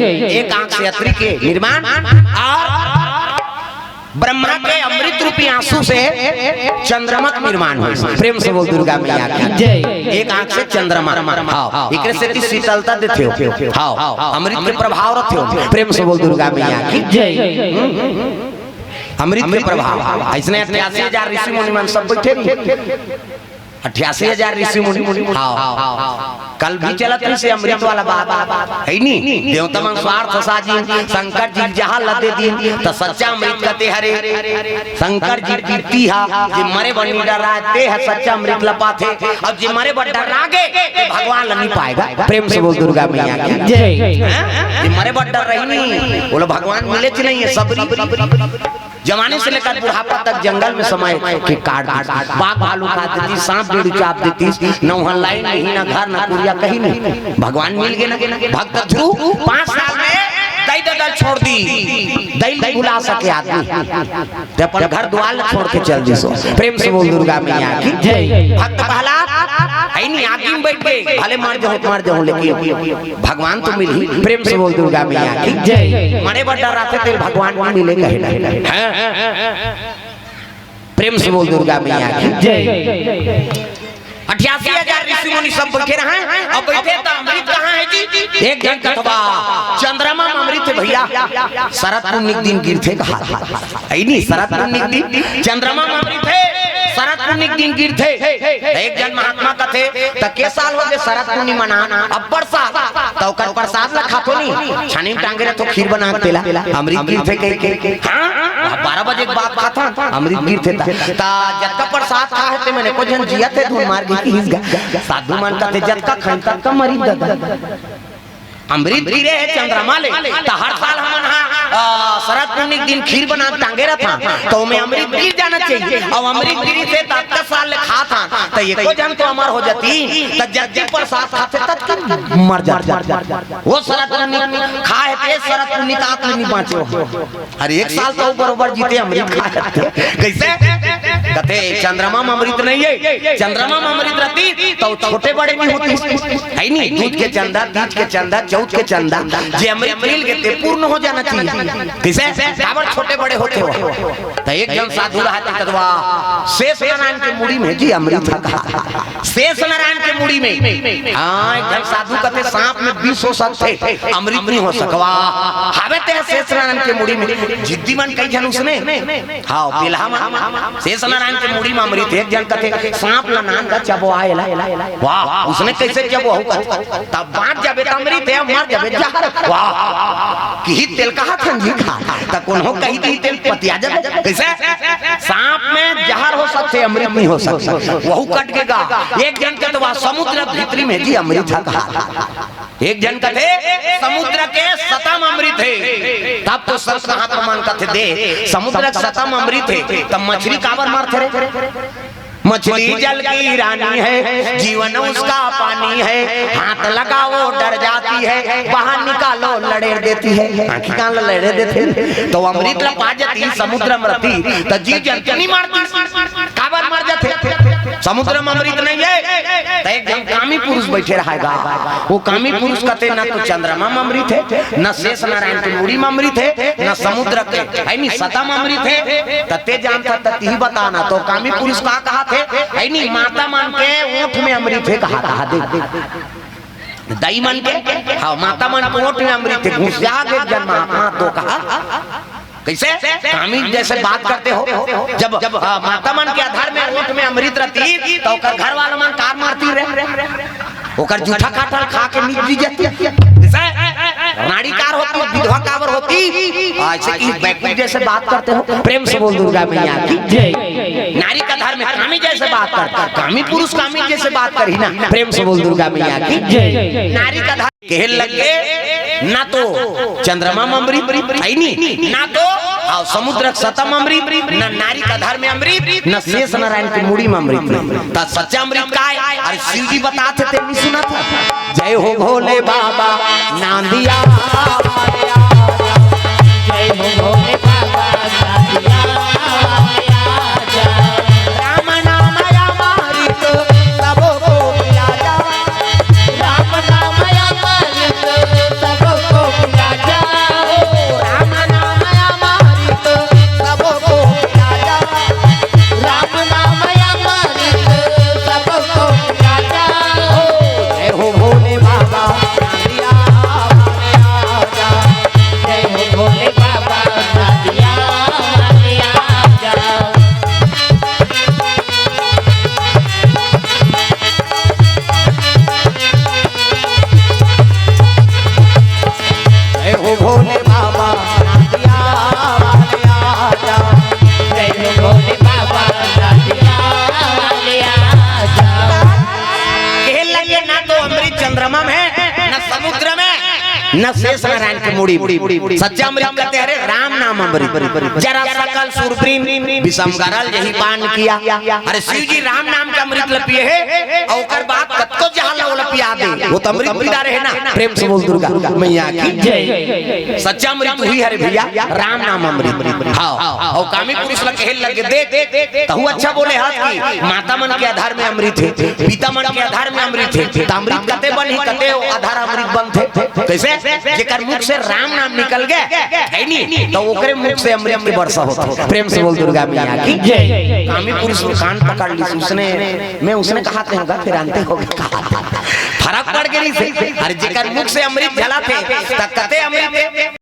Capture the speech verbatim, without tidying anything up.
एक आंख से अत्रि के निर्माण और ब्रह्मा के अमृत रूपी आंसू से चंद्रमा के निर्माण होय। प्रेम से बोल दुर्गा मैया की। जय। एक आंख से चंद्रमा। हाँ, एकरे सेती शीतलता देथे हो। हाँ, अमृत के प्रभाव रथे हो। प्रेम से बोल दुर्गा मैया की। जय। अमृत के प्रभाव। अइसने अट्ठासी हजार ऋषि मुनि मन सब बैठे रहिन। अट्ठासी हजार ऋषि मुनि। हाँ। कल भी चलत रहिसे अमृत वाला बात, है नी? देवता मन स्वार्थ साजिन, शंकर जी जहाँ ल दे दिन, त सच्चा अमृत कथे हरे। शंकर जी पीती हा, जे मरे बर नइ डराय, ते ह सच्चा अमृत ल पाथे। अब जे मरे बर डर्रा गे, ते भगवान ल नइ पाय गा। प्रेम से बोल दुर्गा मैया की। जय। हैं? जे मरे बर डर्रही नहीं, ओला भगवान मिलेच नहीं है, सबरी। जवानी से लेकर बुढ़ापा तक जंगल में समय के काट देतिस। बाघ भालू खा देतिस, सांप बेड़ू चाप देतिस, न उहाँ लाइन नहीं, न घर, न कुरिया, कहीं नहीं। भगवान मिल गे ना। भक्त ध्रुव पाँच साल में दई ददल छोड़ दिस, दई ल बुला सके आदमी, ते अपन घर दुआर ल छोड़ के चल दिस। प्रेम से बोल दुर्गा मैया की। जय। भक्त प्रहलाद, है नी, आगी में बैठ गे, भले मर जाहूँ, मर जाहूँ, लेकिन भगवान तो मिलही। प्रेम से बोल दुर्गा मैया की। जय। मरे बर डर्राथे तेला भगवान नइ मिले कहे ना। हैं? प्रेम से बोल दुर्गा मैया की। जय। अट्ठासी हजार ऋषि मुनि सब बैठे रहे, अब बैठे त अमृत कहाँ है जी? एक झन कथे बा, चंद्रमा म अमृत है भैया, शरद पुन्नी के दिन गिरथे कहा। है नी, शरद पुन्नी के दिन चंद्रमा म अमृत है, शरद पुन्नी के दिन गिरथे। एक झन महात्मा कथे, त के साल हो गे शरद पुन्नी मनात? अब्बड़ साल। त ओकर प्रसाद ल खाथो नी, छानी म टांगे रथो खीर बना के तेला, अमृत गिरथे कहिके। हाँ, बारह बजे के बाद खाथन, अमृत गिरथे त। त जतका प्रसाद खाहे ते मन एको झन जियत हे, धुन मार गे किहिस गा। साधु मन कथे, जतका खाइन ततका मरिन ददा। अमृत गिरे हे चंद्रमा ले, त हर साल हमन हा, अ, शरद पुन्नी के दिन खीर बना के टांगे रथन, त ओमे अमृत गिर जाना चाहिए। अउ अमृत गिरिस हे त अतका साल ले खाथन, त एको झन तो अमर हो जातिन, त जतकी प्रसाद खाथे ततकी मर जाथे। वो शरद पुन्नी खाहे ते शरद पुन्नी त आत ले नइ बाँचे हो। अरे एक साल तो बरोबर जीते अमृत खाथे। कइसे? कथे चंद्रमा म अमृत नइ हे, चंद्रमा म अमृत रतिस त छोटे बड़े नइ होतिस। है नी, दूज के चंदा, तीज के चंदा, चौथ के चंदा, जे अमृत मिल गे ते पूर्ण हो जाना चाहिए। कइसे? काबर छोटे बड़े होथे हो? त एक झन साधु रहा त कथे बा, शेष नारायण के मुड़ी में जी अमृत ह कहा। शेष नारायण के मुड़ी में। हाँ, एक झन साधु कथे, सांप में विष हो सकथे, अमृत नइ हो सकय। हावे ते शेष नारायण के मुड़ी में। जिद्दी मन कई झन उसने। हाँ, पेलहा मन। शेष नारायण के मुड़ी में अमृत हे। एक झन कथे, सांप ल नान गा चबो आए ला। वाह, उसने कइसे चबो हो कथे? तब बाँच जाबे त अमृत हे, मर जाबे जहर। वाह, किहिस तेला कहाथन जी खा। त कोनो कहि दिही तेला पतिया जाबे। कइसे? सांप में जहर हो सकथे, अमृत नइ हो सकय। वहू कट गे गा। एक झन कथे त समुद्र भीतरी में जी अमृत ह कहा। एक झन कथे समुद्र के सतम अमृत हे। तब तो संत महात्मा मन कथे दे, समुद्र के सतम अमृत हे, त मछली काबर मरथे रे? मछली जल की रानी है, जीवन उसका पानी है, हाथ लगाओ डर जाती है, बाहर निकालो लड़ेर देती है। आँखी कान ल लड़ेर देथे। त अमृत ल पा जातिस समुद्र म रतिस, त जीव जंतु नइ मरतिस। काबर मर जाथे? समुद्र म अमृत नइ हे, त एक झन कामी पुरुष बइठे रहय गा। वो कामी पुरुष कथे, न तो चंद्रमा म अमृत हे, न शेष नारायण के मुड़ी म अमृत हे, न समुद्र के, है नी, सतम अमृत हे। त ते जानथस त तिही बता ना। त कामी पुरुष का कहाथे? है नी, माता मन के ओठ में अमृत हे कहा, कहा दे। दाई मन के, हाँ, माता मन के ओठ में अमृत हे, घुसिया गे एक झन महात्मा तो कहा। कइसे? कामी जइसे बात करथे हो। जब, जब, हाँ, माता मन के अधर में ओठ में अमृत रतिस, त ओकर घर वाला मन काबर मरतिस रे? ओकर जूठा काठा ल खा के मिट भी जातिस। कइसे? नाड़ी काबर होतिस, विधवा काबर होतिस? अइसे कि बैकुंठ जइसे बात करथे हो। प्रेम से बोल दुर्गा मैया की। जय। नारी के अधर में कामी जइसे बात करथे, कामी पुरुष कामी जइसे बात करही ना। प्रेम से बोल दुर्गा मैया की। जय। नारी के अधर कहे लगे, ना तो चंद्रमा म अमृत, है नी, ना तो, हाँ, समुद्र के सतम अमृत, ना नारी के अधर में अमृत, ना शेष नारायण के मुड़ी म अमृत। त सच्चा अमृत काय? अरे शिव जी बताथे, ते नइ सुनत हस। जय हो भोले बाबा, नांदिया। जय हो भोले बाबा, नांदिया। राम नाम अमृत, सबको पिला जा। राम नाम अमृत, सबको पिला भोले बाबा, नदिया वाले आ जा। जय हो भोले बाबा, नदिया वाले आ जा। कहे लगे, ना तो अमृत चंद्रमा में, ना समुद्र में, ना शेष नारायण के मुड़ी में। सच्चा अमृत कहते हैं, अरे राम नाम अमृत। जरा सकल सुरवीर विषम गरल यही पान किया। अरे शिव जी राम नाम के अमृत ल पिए हे, अउ ओकर बाद कतको जहां ल ओला पिया दे, वो तो अमृत पी डारे हे ना। प्रेम से बोल दुर्गा मैया की जय। सच्चा अमृत हुई हरे भैया, राम नाम अमृत। हाँ, अउ कामी पुरुष ल कहे लगे, देख, तहू अच्छा बोले हस कि माता मन के आधार में अमृत हे, पिता मन के आधार में अमृत हे, त अमृत कते बनही, कते आधार अमृत बनथे? कैसे? जेकर मुख से राम नाम निकल गए, है नी, तो ओकरे मुख से अमृत के वर्षा होथे। प्रेम से बोल दुर्गा मैया की जय। कामी पुरुष ने कान पकड़ ली, उसने, मैं उसने कहा थे होगा, फिर अंते होगा कहा था। फरक पड़ गई से। अरे जेकर मुख से अमृत झलथे, त कते अमृत हे?